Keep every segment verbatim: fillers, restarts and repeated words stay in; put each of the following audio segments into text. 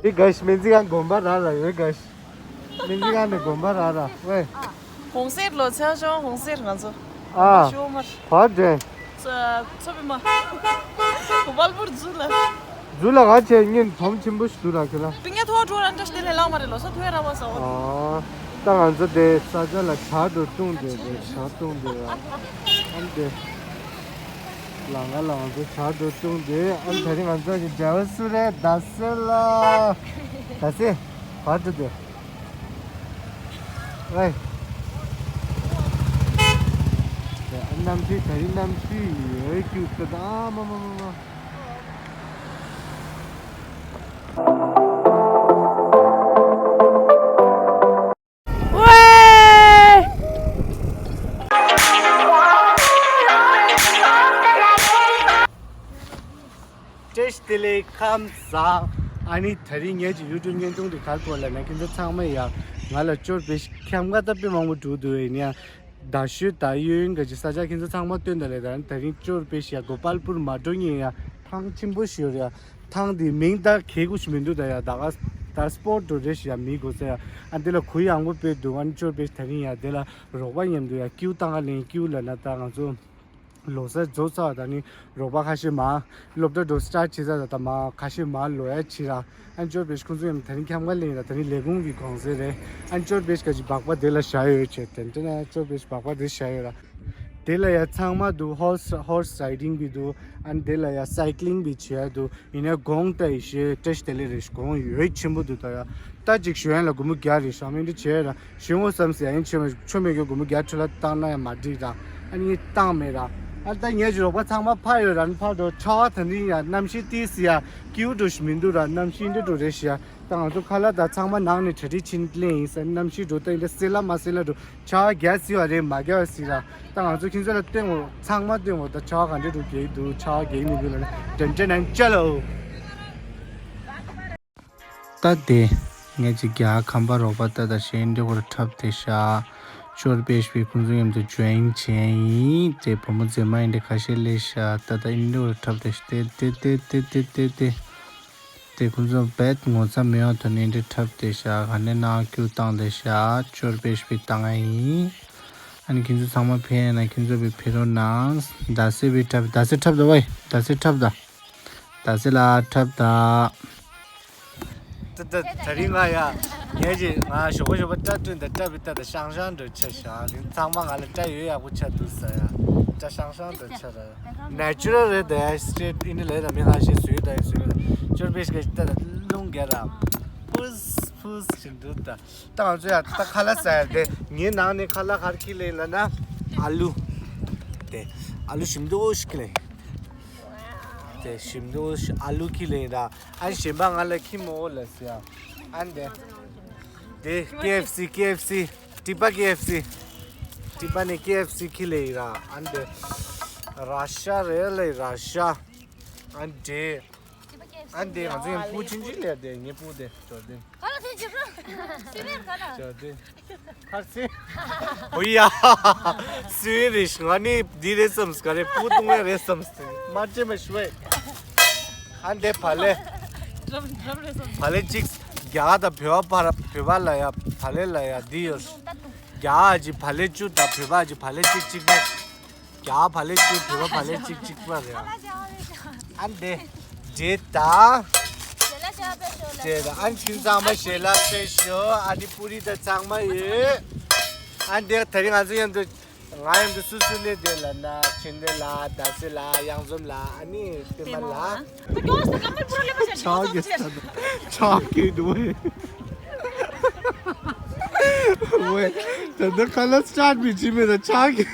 འདི་ག་ཤི་སྨན་རྩིས་ཁང་དགོན་པ་ར་ལ་ཡོད་ག་ཤི། སྨན་རྩིས་ཁང་ནས་དགོན་པ་ར་ལ་ཝེ། གོང་གསལ་ལོ་ཚེ་ཤོང་གོང་གསལ་ང་ཚོ། ཨ། ཤོ་མར། བར་འདྲེན། ཚོ་བི་མ། གོ་པལ་པུར་ཛུ་ལ། ཛུ་ལ་ག་ཆེ་ཉིན་དོམ་ཆེན་པོ་ཞིག་འདུག་ར་ཁྱོད་ལ། ཏིང་ཡ་ཐོ་ཏོ་ར་འདྲ་ཤི་དེ་ལས་ལང་མ་རེད་ལོ་ས་ཐོ་ཡ་ར་བ་ས་འོ། ཨ། ད་ང་ཚོ་དེ་ས་ཆ་ལ་ཇ་འགྲོ་བཏུང་དེ་དེ་ཇ་བཏུང་དེ་ར། ཨ་དེ། ལང་ང་ལ་ང་ཚོ་ཇ་འགྲོ་བཏུང་དེ་ཨ་ད་རིང་ང་ཚོ་གི་འབྲེལ་བ་སུ་རེད་ད་སེ་ལ། ད་སེ། བར་འགྲོ་དེ། ཝེ། གནམ་གཤིས་ད་རིང་གནམ་གཤིས་ཡོད་ཀྱུ་ཀ་ད་ཨ་མ་མ་མ་མ། ཝེ། བཀྲ་ཤིས་བདེ་ལེགས་ཁམས་བཟང་། ཨ་ནི་ད་རིང་ངེད་ཀྱི་ཡུ་ཊུབ་བརྙན་ཐུང་འདི་ག་རེ་སྐོར་ལབ་ན་ཁྱེད་ཚོ་ཚང་མ་ཡ་ང་ལ་ཅོར་པེ་ཤི་ཁྱམས་ཀ་ད་དཔེ་མང་པོ་འགྲོ་འདུག་ཡིན་ཡ། ད་ཤོད་ད་ཡོན་ག་ཅི་ས་ཆ་ཁྱེད་ཚོ་ཚང་མ་སྟོན་ད་ལེ་ད་ད་རིང་ཅོར་པེ་ཤི་ཡ་གོ་པལ་པུར་མ་འགྲོ་ཉེ་ཡ་ཐང་ཆེན་པོ་ཞིག་ཡོད་ཡ། ཐང་འདི་མིང་ད་གལ་གུ་ཞིག་མི་འདུག་ད་ཡ་ད་ག་ད་སྤོར་ཊུ་རེ་ཤི་ཡ་མི་གོ་ས་ཡ། ཨ་འདི་ལ་གུ་ཡངས་པོ་དཔེ་འདུག་ཨ་ནི་ཅོར་པེ་ཤི་ད་རིང་ཡ་དེ་ལ་རོགས་པ་མཉམ་དུ་ཡ་ཀིའུ་བཏང་ག་ལེན་ཀིའུ་ལབ་ན་ད་ང་ཚོ། ལོ་གསར་རྫོགས་ཚར་བ་དང་ནི་རོགས་པ་ཁ་ཤས་མ་སློབ་གྲྭ་འགྲོ་སི་ཊར་ཊི་བྱེད་ཚར་བ་དང་མ་ཁ་ཤས་མ་ལོ་ཡ་ཕྱི་ར་ཨན་ཅོར་པེ་ཤི་ཁོང་ཚོ་ཡང་ད་ནི་ཁྱམས་ཀ་ལེན་ར་ད་ནི་ལས་ཁུངས་ཀྱི་གོང་ཚད་རེད། ཨན་ཅོར་པེ་ཤི་ག་ཅི་སྦག་པ་དེ་ལ་བཞག་ཡོད་ཆེ་དེ་འདྲ་ན་ཅོར་པེ་ཤི་སྦག་པ་དེ་བཞག་ཡོད་ར། དེ་ལ་ཡ་ཚང་མ་འདུག་ཧོར་སི་ཧོར་སི་རའི་ཌིང་བི་འདུག་ཨན་དེ་ལ་ཡ་སའི་ཀི་ལིང་བི་བྱེད་ཡ་འདུག་ཡིན་ནའི་གོང་ལྟ་ཡི་ཤེས་བཀྲ་ཤིས་བདེ་ལེགས་རེད་ཤི་གོང་ཡོད་ཆེན་པོ་འདུག་ད་ཡ་ལྟ་ཅིག་ཞུ་ཡན་ལ་སྒོར་མོ་བརྒྱ་རེད་ཤག་མི་འདི་བྱས་ར་ཞུ་ངོ་བསམ་སི་ཡ་ཡིན་ཆེ་མ་ཆོ་མེད་གི་སྒོར་མོ་བརྒྱ་ཁྲི་ལ་བཏང་ན་ཡང་མ་འགྲིག་ར་ཨ་ནི་བཏང་མེད་ར་ཨ་ད་ངས་ཀྱི་རོགས་པ་ཚང་མ་ཕར་ཡོད་ར་ནི་ཕར་འགྲོ་ཆར་པ་ད་འདི་ཡ་གནམ་གཤིས་ཏིས་སི་ཡ་ཀིའུ་འགྲོ་ཞིག་མི་འདུག་ར་གནམ་གཤིས་འདི་འགྲོ་རེད་ཤི་ཡ་ད་ང་ཚོ་ཁ་ལག་ད་ཚང་མ་ནང་ནས་གྲ་སྒྲིག་ཕྱིན་ལེན་ཡིན་ས་གནམ་གཤིས་འགྲོ་ད་ཡིན་ད་སི་ལ་མ་སི་ལ་འགྲོ། ཆར་པ་རྒྱག་སྲིད་པ་རེད་མ་རྒྱག་སྲིད་ར། ད་ང་ཚོ་ཁྱེད་ཚོ་ལ་སྟོན་འོ་ཚང་མ་སྟོན་འོ་ད་ཆར་པ་ག་འདྲ་འདུག་རྒྱག་གི་འདུག་ཆར་པ་རྒྱག་མི་འདུག་ལ་ནི་དྲན་དྲན་ནང་ཅ་ལོ། ད་དེ་ངས་ཅིག་རྒྱ་ཁམས་པ་རོགས་པ་ད་ད་གཞན་འདྲ་བོར་འཁྲབ་དེ་ཤ། ཅོར་པེ་ཤི་པའི་ཁོང་ཚོ་མཉམ་དུ་ཇོ་ཡིན་བྱས་ཡིན་དེ་བུ་མོ་མཛེས་མ་ཡིན་དེ་ཁ་ཤས་ལས་ཤ་ད་ད་ཡིན་འདྲ་བོར་འཁྲབ་དེ་ཤ་དེ་དེ་དེ་དེ་དེ་དེ། དེ་ཁོང་ཚོ་བེད་ངོ་ཚ་མེད་པ་དོ་ནས་འདྲེ་འཁྲབ་དེ་ཤ་ག་ནས་ནང་ཀྱུ་བཏང་དེ་ཤ་ཅོར་པེ་ཤི་པི་བཏང་ཡ་ཡིན། ཨ་ནི་ཁྱེད་ཚོ་ཚང་མ་ཕན་ཡ་ན་ཁྱེད་ཚོ་བི་ཕི་རོ་ནང་ད་སེ་བི་འཁྲབ་ད་སེ་འཁྲབ་ད་བའི་ད་སེ་འཁྲབ་ད། ད་སེ་ལ་འཁྲབ་ད། ད་ད་ད་རིང་ང་ཡ་ངས་ཀྱི་ང་ཞོགས་པ་ཞོགས་པ་སྐྲ་བཏོན་ད་སྐྲ་བི་ད་ད་ཤང་ཤང་འགྲོ་ཆ་ཤ་རིང་ཚང་མ་ང་ལ་སྐྲ་ཡོད་ཡག་པོ་ཆ་འདུག་ས་ཡ་སྐྲ་ཤང་ཤང་འགྲོ་ཆ་ར། ནེ་ཅུ་རལ་རེད་དེ་སི་ཊེ་ཊི་ཨིན་ལེ་ལ་མི་ཧ་ཤེས་སུའི་དང་སུའི་ལ་ཅོར་པེ་ཤི་ད་ད་རླུང་ག་ར་ཕུས་ཕུས་ཞིག་འདུག་ད་ད་ང་ཚོ་ཡ་ད་ཁ་ལག་ཟ་ཡ་དེ་ངའི་ནང་ནས་ཁ་ལག་ག་རེ་ཁྱེར་ལེ་ལ་ན་ཨ་ལུ་དེ་ཨ་ལུ་ཞིམ་འདུག་ཞིག་ཁྱེར་ལེ། དེ་ཞིམ་འདུག་ཨ་ལུ་ཁྱེར་ལེ་ར་ཨ་ཞིམ་པ་ང་ལ་ཁྱེར་མོ་ལ་ཟེར་ཡ་ཨ་འདེ་དེ་ཀེ་ཨེཕ་སི་ཀེ་ཨེཕ་སི། ཀྲི་པ་ཀེ་ཨེཕ་སི། ཀྲི་པ་ནས་ཀེ་ཨེཕ་སི་ཁྱེར་ལེ་ཡིན་ར། ཨ་འདི་ར་ཤ་རེད་ལེ་ར་ཤ། ཨ་འདི། ཨ་འདི་ང་ཚོ་ཡང་སྤུ་ཆུང་ཆུང་ལས་དེ་ངའི་སྤུ་དེ་ཅོ་དེ། ཅོ་དེ། ཁར་སི། ཨོ་ཡ། སུའི་རེད་ང་ནི་འདི་རེད་བསམས་ག་རེ་སྤུ་ཏུང་བས་རེད་བསམས་ཏེ་མ་ཅེ་མ་ཤི་བས། ཨ་འདི་བ་ལེ། བ་ལེ་གཅིག་རྒྱ་དང་བོད་པ་བར་བོད་པ་ལ་ཡ་བ་ལེ་ལ་ཡ་འདི་ཡོད། རྒྱ་གཅིག་བ་ལེ་བཅུ་དང་བོད་པ་གཅིག་བ་ལེ་གཅིག་གཅིག་པ། རྒྱ་བ་ལེ་བཅུ་བོད་པ་བ་ལེ་གཅིག་གཅིག་པ་རེད། ཨ་འདི་འདྲེ་དང་འདྲེ་དང་ཨ་ཁྱིམ་ཚང་མ་ཞལ་ལག་ཕེབས་ཤོག་ཨ་འདི་པུ་རི་དང་ཚང་མ་ཡོད། ཨ་འདི་ད་རིང་ང་ཚོ་མཉམ་དུ། ང་ཡང་འདི་སུ་སུ་ནས་བསྡད་ལ་ན་ཆིན་དེ་ལ་ད་སེ་ལ་གཡང་འཛོམས་ལ་ཨ་ནི་པད་མ་ལ། ཆག་གི་ས་ཆག་གི་འདུག་ཝེ། ཝེ་ད་ད་ཁ་ལ་སི་ཊར་ཊི་མི་བྱེད་མེད་ད་ཆག་གི་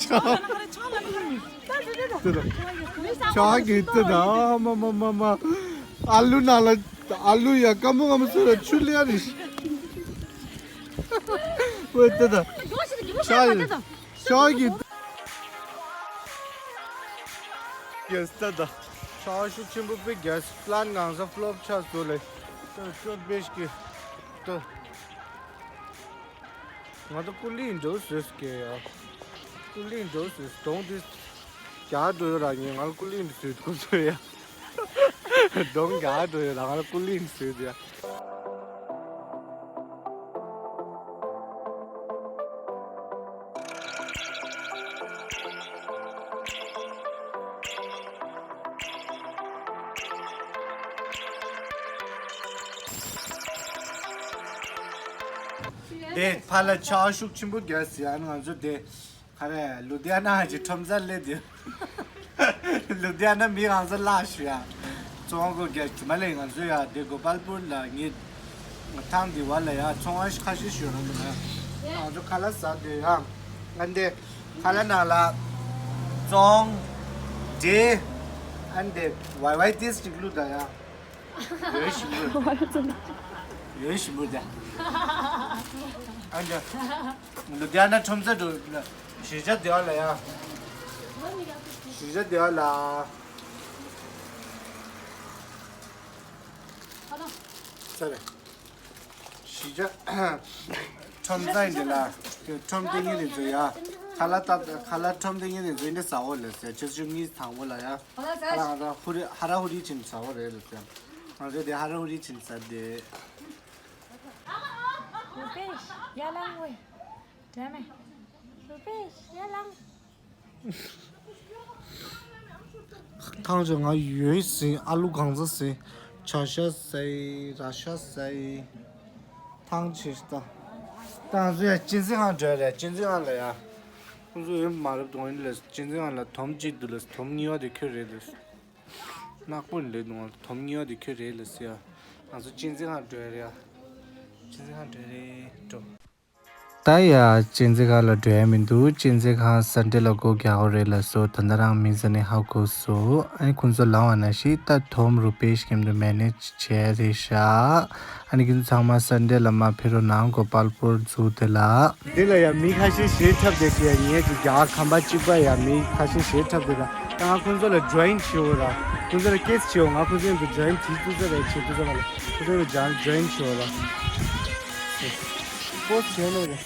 ཆག་ཆག་གི་ད་ད་མ་མ་མ་མ་ཨ་ལུ་ན་ལ་ཨ་ལུ་ཡ་ཀ་མོ་ཀ་མོ་སུ་ལ་ཆུ་ལེ་ཡ་རི་ཝེ་ད་ད་ཆག་གི་ཤོག་གི། གེས་ཏ་ད། ཆར་ཤུགས་ཆེན་པོ་པའི་གེས་པི་ལན་ནང་ས་ཕློབ་ཆགས་སོ་ལེ། ད་ཤོར་པེ་ཤི་གི། ད། ང་ད་ཀུ་ལི་འགྲོ་ཟེར་གི་ཡ། ཀུ་ལི་འགྲོ་ཟེར་གདོང་དེ། རྒྱ་འགྲོ་ཡོད་ར་ཉེ་ང་ཀུ་ལི་འགྲོ་ཟེར་ཀུ་ཚོད་ཡ། གདོང་རྒྱག་འགྲོ་ཡོད། རང་ལ་ཀུ་ལིང་ཟེར་དེ། དེ་ཕར་ལ་ཆར་ཤུགས་ཆེན་པོ་རྒྱག་ཟེར་ཡང་ང་ཚོ་དེ། ཁ་རེ་ལུ་དྷི་ཡ་ན་གྱི་ཁྲོམ་ས་སླེབས་དུས། ལུ་དྷི་ཡ་ན་མི་གང་ས་བརླག་ཞུ་ཡ། བཙོང་གོ་རྒྱ་གི་མ་ལས་ང་ཚོ་ཡ་དེ་གོ་པལ་པུར་ལ་ངེད་ཐང་དེ་བ་ལ་ཡ་བཙོང་བ་ཁ་ཤས་ཞུ་རང་དུ་ན་ང་ཚོ་ཁ་ལག་ཟ་དུས་ཡ། ཨ་འདི་ཁ་ལག་ནང་ལ་བཙོང་དེ་ཨ་འདི་ཝའི་ཝའི་ཏིས་ཅིག་བླུགས་ད་ཡ། ཡོད་ཞིམ་པོ། ཡོད་ཞིམ་པོ་དེ། ཨ་འདི། ལུ་དྷི་ཡ་ན་ཁྲོམ་ས་དུ་གཞིས་ཆགས་སྡེ་བ་ལ་ཡ། གཞིས་ཆགས་སྡེ་བ་ལ། ས་རེད། གཞིས་ཆགས་ཁྲོམ་ས་ཡིན་དེ་ལ། ཁྲོམ་སྟེང་ཉིན་རེ་ཚོ་ཡ། ཁ་ལག་ཏག་ཁ་ལག་ཁྲོམ་སྟེང་ཉིན་རེ་ཚོ་ཡིན་དེ་ཟ་འོ་ལ་ཟེར། ཆུ་ཚོད་གཉིས་དང་པོ་ལ་ཡ། ཁ་ལག་ང་ཚོ་ཧུ་རི་ཧ་ར་ཧུ་རི་ཆིན་ཟ་འོ་རེད་ལ་ཟེར། ང་ཚོ་དེ་ཧ་ར་ཧུ་རི་ཆིན་ཟ་དེ། རུ་པེཤ་ཡ་ལང་ཝེ། དྲན་མེད། རུ་པེཤ་ཡ་ལང་། ཐང་ཆེ་ང་ཡོད་ཟིན། ཨ་ལུ་གང་ཟ་ཟིན། ཆ་ཤ་ཟ་ཡི། ར་ཤ་ཟ་ཡི། ཐང་ཆེ་ད། ད་ང་ཚོ་ཡ་ཅིན་ཙི་ཧང་འགྲོ་ཡ་རེད། ཅིན་ཙི་ཧང་ལ་ཡ། ཁོང་ཚོ་ཡོད་མ་རབས་དོན་ལ་ཅིན་ཙི་ཧང་ལ་དོམ་གཅིག་འདུག་ལ་དོམ་གཉིས་པ་དེ་ཁྱོད་རེད་ལ། ནག་པོ་ལས་འདུག་དོམ་གཉིས་པ་དེ་ཁྱོད་རེད་ལ་ཟེར་ཡ། ང་ཚོ་ཅིན་ཙི་ཧང་འགྲོ་ཡ་རེད་ཡ། ཅིན་ཙི་ཧང་འགྲོ་ཡ་རེད་འགྲོ། ད་ཡ་ཅིན་ཙི་ཁ་ལ་འགྲོ་ཡ་མི་འདུག་ཅིན་ཙི་ཁ་སན་ཌེ་ལ་སྒོ་རྒྱག་གི་རེད་ལབ་སོང་། ད་ལྟ་རང་མི་ཟ་ནས་ཧ་གོ་སོང་། ཨ་ནི་ཁོང་ཚོ་ལབ་པ་ནང་བཞིན་ད་དོམ་རུ་པེ་ཤ་ཀེམ་དུ་མེ་ནེཇ་བྱས་རེད་ཤག་ཨ་ནི་ཁྱེད་ཚོ་ཚང་མ་སན་ཌེ་ལ་མར་ཕེབས་རོགས་གནང་། གོ་པལ་པུར་ཛུ་དེ་ལ། འདི་ལ་ཡ་མི་ཁ་ཤས་ཞེ་འཁྲབ་བསྡད་ཀྱི་ཡ། ངས་ཀྱི་རྒྱ་གར་ཁམས་པ་གཅིག་པ་ཡ་མི་ཁ་ཤས་ཞེ་འཁྲབ་བསྡད་ལ། ད་ང་ཁོང་ཚོ་ལ་ཇོ་ཡིན་བྱེད་འོ་ར། ཁོང་ཚོ་ལ་ཀེས་བྱེད་འོ། ང་ཁོང་ཚོ་ཡང་དུ་ཇོ་ཡིན་བྱེད་ཐུབ་ས་རེད། བྱེད་ཐུབ་ས་མ་ལ་ཁོང་ཚོ་ལ་ཇོ་ཡིན་བྱེད་འོ་ར། པོ་སི་བྱས་ནོ་རེད།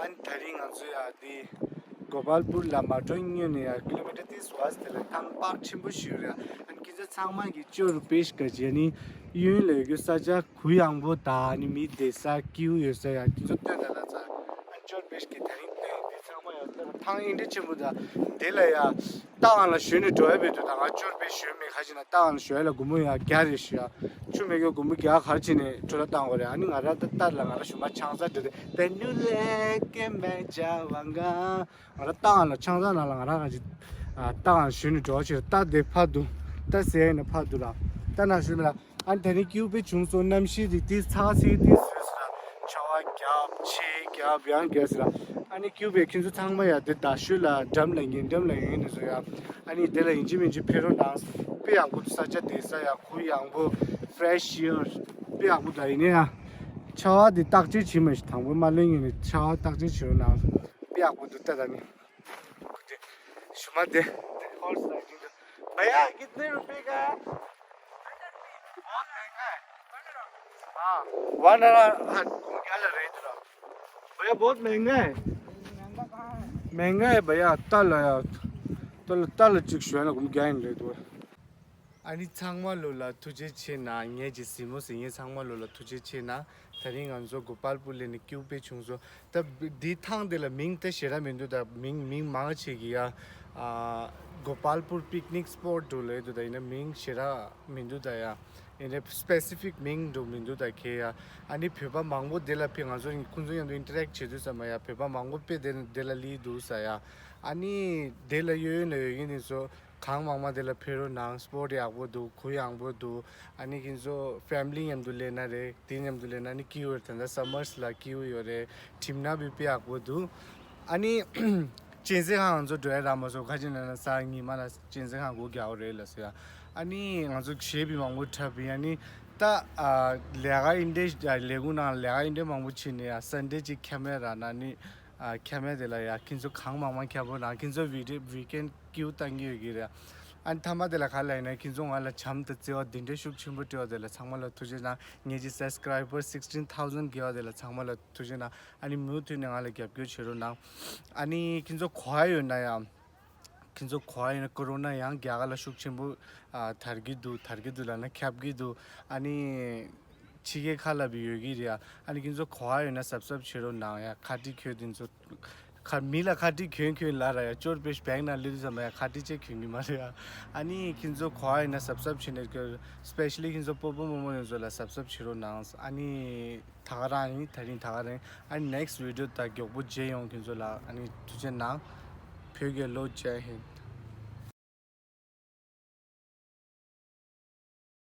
ཨ་ནི་དེ་རིང་ང་ཚོ་ཡ་འདི་གོ་པལ་པུར་ལ་མ་འགྲོ་སྔོན་ནས་ཡ་ཀི་ལོ་མི་ཊར་ཏིས་བ་སི་དེ་ལ་ཐང་པར་ཆེན་པོ་ཞིག་ཡོད་རེད། ཨ་ནི་ཁྱེད་ཚོ་ཚང་མ་གི་ཅོ་རུ་པེ་ཤ་ག་ཅེ་ནི་གཡུན་ལས་རྒྱུ་ས་ཆ་གུ་ཡངས་པོ་དང་ཨ་ནི་མི་བསྡད་ས་ཀིའུ་ཡོད་ས་ཡ་ཁྱེད་ཚོ་སྟོན་ད་ལ་ཚ། ཨ་ནི་ཅོ་རུ་པེ་ཤ་གི་དེ་རིང་སྟོན་འདི་ཚང་མ་ཡ་ཐང་ཨིན་འདྲ་ཆེན་པོ་དང་དེ་ལ་ཡ། རྟ་གང་ལ་ཞོན་ནས་འགྲོ་ཡ་བེད་དུ་དང་ང་ཅོར་པའི་ཞོན་མེད་ཁ་ཅིག་ན་རྟ་གང་ལ་ཞོན་ཡ་ལ་སྒོར་མོ་ཡ་བརྒྱ་རེ་ཞུ་ཡ། ཆུ་མེད་གི་སྒོར་མོ་བརྒྱ་གར་ཕྱིན་ནས་འཕྲོ་ལ་བཏང་དགོས་རེད། ཨ་ནི་ང་ར་ད་རྟ་ལ་ང་ར་ཞོན་མ་ཆང་ས་འདྲ་རེད་དེ་ནུ་ལེ་ཀེ་མེ་ཇ་བང་ག་ང་ར་རྟ་གང་ལ་ཆང་ས་ནང་ལ་ང་ར་ག་ཅིག་རྟ་གང་ཞོན་ནས་འགྲོ་བ་ཕྱིར་རྟ་དེ་ཕར་འདུག་རྟ་ཟེར་ཡ་ན་ཕར་འདུག་ར་རྟ་ན་ཞོན་མེད་ལ། ཨ་ནི་དེ་ནི་ཀིའུ་པེ་བྱུང་སོང་། གནམ་གཤིས་དེ་དེ་ཚ་ཚིག་དེ་བཟོས་ཟེར་ལ་ཆར་པ་རྒྱབ་ཆེ་རྒྱབ་ཡང་རྒྱབ་ཟེར་ལ། ཨ་ནི་ཀིའུ་པེ་ཁྱེད་ཚོ་ཚང་མ་ཡ་དེ་ད་ཤོད་ལ་འགྲམ་ལ་ཡིན་འགྲམ་ལ་ཡིན་ནི་བཟོ་ཡ། ཨ་ནི་དེ་ལ་ཡིན་གཅིག་མིན་གཅིག་ཕེབས་རོགས་གནང་། དཔེ་ཡག་པོ་འདུག་ས་ཆ་དེ་ས་ཡ་གུ་ཡངས་པོ་ཧྥི་རེ་ཤི་ཨེར་དཔེ་ཡག་པོ་འདུག་ཡིན་ནའི་ཡ་ཆར་པ་དེ་བརྟག་དཔྱད་བྱེད་མ་ཤེས། དང་པོ་མ་ལོན་ཡིན་ནི་ཆར་པ་བརྟག་དཔྱད་བྱེད་རོགས་གནང་། དཔེ་ཡག་པོ་འདུག་ལྟ་ད་ནི། ཞུ་མ་དེ་ཧོར་ས་ཡིན་འདུག भैया कितने रुपए का है? बहुत महंगा है। हाँ, वन आवर। हाँ, क्या लग रहे हैं थोड़ा? भैया बहुत महंगा है। महंगा है भैया, तल है यार। तल तल चिक शो है ना, घूम क्या इन रेट। ཨ་ནི་ཚང་མ་ལོ་ལ་ཐུགས་རྗེ་ཆེ་གནང་། ངེད་ཀྱི་གཟིགས་མོ་གཟིགས་མཁན་ཚང་མ་ལོ་ལ་ཐུགས་རྗེ་ཆེ་གནང་། དེ་རིང་ང་ཚོ་གོ་པལ་པུར་ལ་ནི་ཀིའུ་པེ་བྱུང་སོང་། ད་འདི་ཐང་དེ་ལ་མིང་ད་ཞེ་དྲག་མི་འདུག་ད་མིང་མིང་མང་ཆེ་གི་ཡ། ཨ་གོ་པལ་པུར་པིག་ནིག་སི་པོཊ་འདུག་ལབ་འདུག་ད་ཡིན་ན་མིང་ཞེ་དྲག་མི་འདུག་ད་ཡ། ཡིན་ནའི་སི་པེ་སི་ཕིག་མིང་འདུག་མི་འདུག་ད་ཁྱེད་ཡ། ཨ་ནི་བོད་པ་མང་པོ་དེ་ལ་ཕེབས། ང་ཚོ་ཁོང་ཚོ་མཉམ་དུ་ཨིན་ཊར་ཨེག་བྱེད་དུས་ཙམ་པ་ཡ། བོད་པ་མང་པོ་དཔེ་དེ་དེ་ལ་སླེབས་འདུག་ས་ཡ། ཨ་ནི་དེ་ལ་ཡོད་ཡོད་ན་ཡོད་མཁན་དེ་ཚོ་གང་མང་མང་དེ་ལ་ཕེབས་རོགས་གནང་། སི་པོཊ་ཡག་པོ་འདུག་གུ་ཡངས་པོ་འདུག་ཨ་ནི་ཁྱེད་ཚོ་ཕེ་མི་ལི་མཉམ་དུ་སླེབས་ན་རེད། དེ་མཉམ་དུ་སླེབས་ན་ཨ་ནི་སྐྱིད་པོ་རེད། ད་ལྟ་སམ་མར་ལ་སྐྱིད་པོ་ཡོད་རེད། ཁྲིམས་ན་བི་དཔེ་ཡག་པོ་འདུག་ཨ་ནི་གཅན་གཟན་ཁང་ང་ཚོ་འགྲོ་ཡ་རག་མ་སོང་། ཁ་ཅིག་ན་ན་གཟའ་ཉི་མ་ལ་གཅན་གཟན་ཁང་སྒོ་རྒྱག་གི་རེད་ལབ་སོང་ཡ། ཨ་ནི་ང་ཚོ་གཞས་པའི་མང་པོ་འཁྲབ་པའི། ཨ་ནི་ད་ཨ་ལས་ཀ་ཨིན་ཊར་ཨ་ལས་ཁུངས་ནང་ལས་ཀ་ཨིན་ཊར་མང་པོ་བྱེད་ནས་ཡ། སན་ཌེ་ཅིག་ཁ་མེ་ར་ན་ནི་ཨ་ཁ་མེ་དེ་ལ་ཡ། ཁྱེད་ཚོ་གང་མང་མང་ཁྱབ་པོ་ན། ཁྱེད་ཚོ་ཝི་ཀེན་ཝི་ཀེན་ཀིའུ་བཏང་གི་ཡོད་ཀྱི་རེད། ཨ་ནི་མཐའ་མ་དེ་ལ་ག་ལ་ཡིན་ན་ཁྱེད་ཚོ་ང་ལ་བྱམས་དང་བརྩེ་བ་འདི་འདྲའི་ཤུགས་ཆེན་པོ་སྤྲད་པ་དེ་ལ་ཚང་མ་ལ་ཐུགས་རྗེ་གནང་། ངེད་ཀྱི་སབ་སི་ཀ་རའི་བར་སིག་སི་ཊིན་ཐའུ་ཟེན་བརྒལ་བ་དེ་ལ་ཚང་མ་ལ་ཐུགས་རྗེ་གནང་། ཨ་ནི་མུ་མཐུད་ནས་ང་ལ་རྒྱབ་སྐྱོར་བྱེད་རོགས་གནང་། ཨ་ནི་ཁྱེད་ཚོ་གོ་བ་ཡོད་ན་ཡང་། ཁྱེད་ཚོ་གོ་བ་ཡོད་ན་ཀོ་རོ་ན་ཡང་རྒྱ་གར་ལ་ཤུགས་ཆེན་པོ་ཨ་དར་གྱི་འདུག་དར་གྱི་འདུག་ལབ་ན་ཁྱབ་ཀྱི་འདུག་ཨ་ནི་ཕྱི་རྒྱལ་ཁག་ལ་བི་ཡོད་ཀྱི་རེད་ཡ། ཨ་ནི་ཁྱེད་ཚོ་གོ་བ་ཡོད་ན་སབ་སི་ཀ་རའིབ་བྱེད་རོགས་གནང་ཡ། ཁ་ཏི་ཁྱོད་དེ་ཚོ་ཁ་མི་ལ་ཁ་ཏི་གྱོན་གྱོན་ལ་ར་ཡ། ཅོར་པེ་ཤ་བེག་ནང་སླེབས་དུས་ཙམ་པ་ཡ་ཁ་ཏི་ཅིག་གྱོན་གྱི་མ་རེད་ཡ། ཨ་ནི་ཁྱེད་ཚོ་གོ་བ་ཡོད་ན་སབ་སི་ཀ་རའིབ་བྱེད་ནས་ཀྱོ། སི་པེ་ཤ་ལི་ཁྱེད་ཚོ་སྤོ་བོ་རྨོ་མོ་དེ་ཚོ་ལ་སབ་སི་ཀ་རའིབ་བྱེད་རོགས་གནང་། ཨ་ནི་ད་ག་རང་ཡིན། ད་རིང་ད་ག་རང་། ཨ་ནི་ནེག་སི་ཊི་བི་ཌི་ཡོ་ད་མགྱོགས་པོ་མཇལ་ཡོང་ཁྱེད་ཚོ་ལ། ཨ་ནི་ཐུགས་རྗེ་གནང་། བོད་རྒྱལ་ལོ། ཇའི་ཧིན།